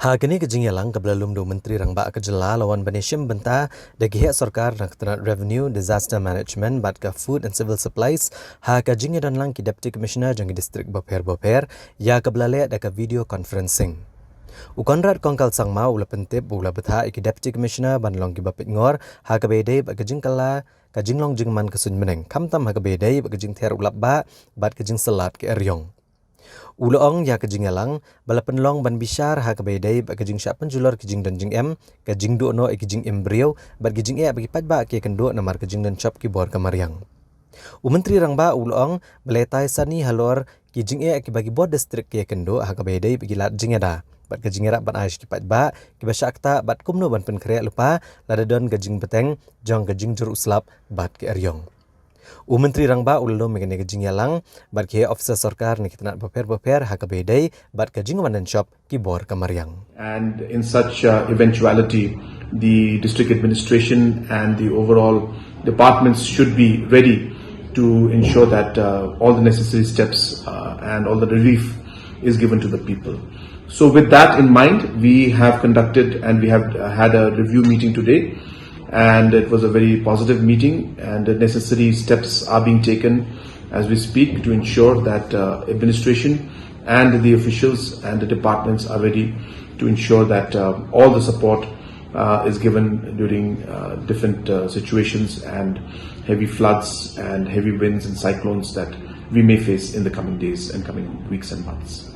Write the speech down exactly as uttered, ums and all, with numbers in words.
Ha kane ka jingïalang kaba la lum da u Myntri Rangbah ka jylla la wan ban ïashim bynta da ki heh sorkar na ka tnat Revenue, Disaster Management bad ka Food and Civil Supplies ha ka jingïadon lang ki Deputy Commissioner jong ki district bapher bapher ïa kaba la leh da ka video conferencing. U Conrad Kongkal Sangma u la pyntip ba u la bthah ïa ki Deputy Commissioner ban long kiba peit ngor ha kaba ïadei bad ka jingkylla ka jinglong jingman ka suiñ bneng, khamtam ha kaba ïadei bad ka jingther u lapbah bad ka jingsyllad ka eriong. U la ong ïa ka jingïalang ba la pynlong ban bishar ha kaba ïadei bad ka jingshah pynjulor ki jingdon jingem, ka jingduh noh ïa ki jingim briew bad ki jingeh ba ki paidbah ki ïakynduh namar ka jingdon shop ki bor ka mariang. U Myntri Rangbah u la ong ba la ïatai sani halor ki jingeh kiba ki bor district ki ïakynduh ha kaba ïadei bad ki lad jingïada bad ka jingïarap ban ai sha ki paidbah kiba shah ktah bad kumno ban pynkhreh lypa lada don ka jingbteng jong ka jingjur u slap bad ka eriong. U Myntri Rangbah u la lum ïa kane ka jingïalang bad ki heh officer sorkar na ki tnat bapher bapher ha kaba ïadei bad ka jingwan don shop ki bor ka mariang. And in such uh, eventuality, the district administration and the overall departments should be ready to ensure that uh, all the necessary steps uh, and all the relief is given to the people. So, with that in mind, we have conducted and we have uh, had a review meeting today, and it was a very positive meeting, and the necessary steps are being taken as we speak to ensure that uh, administration and the officials and the departments are ready to ensure that uh, all the support uh, is given during uh, different uh, situations and heavy floods and heavy winds and cyclones that we may face in the coming days and coming weeks and months.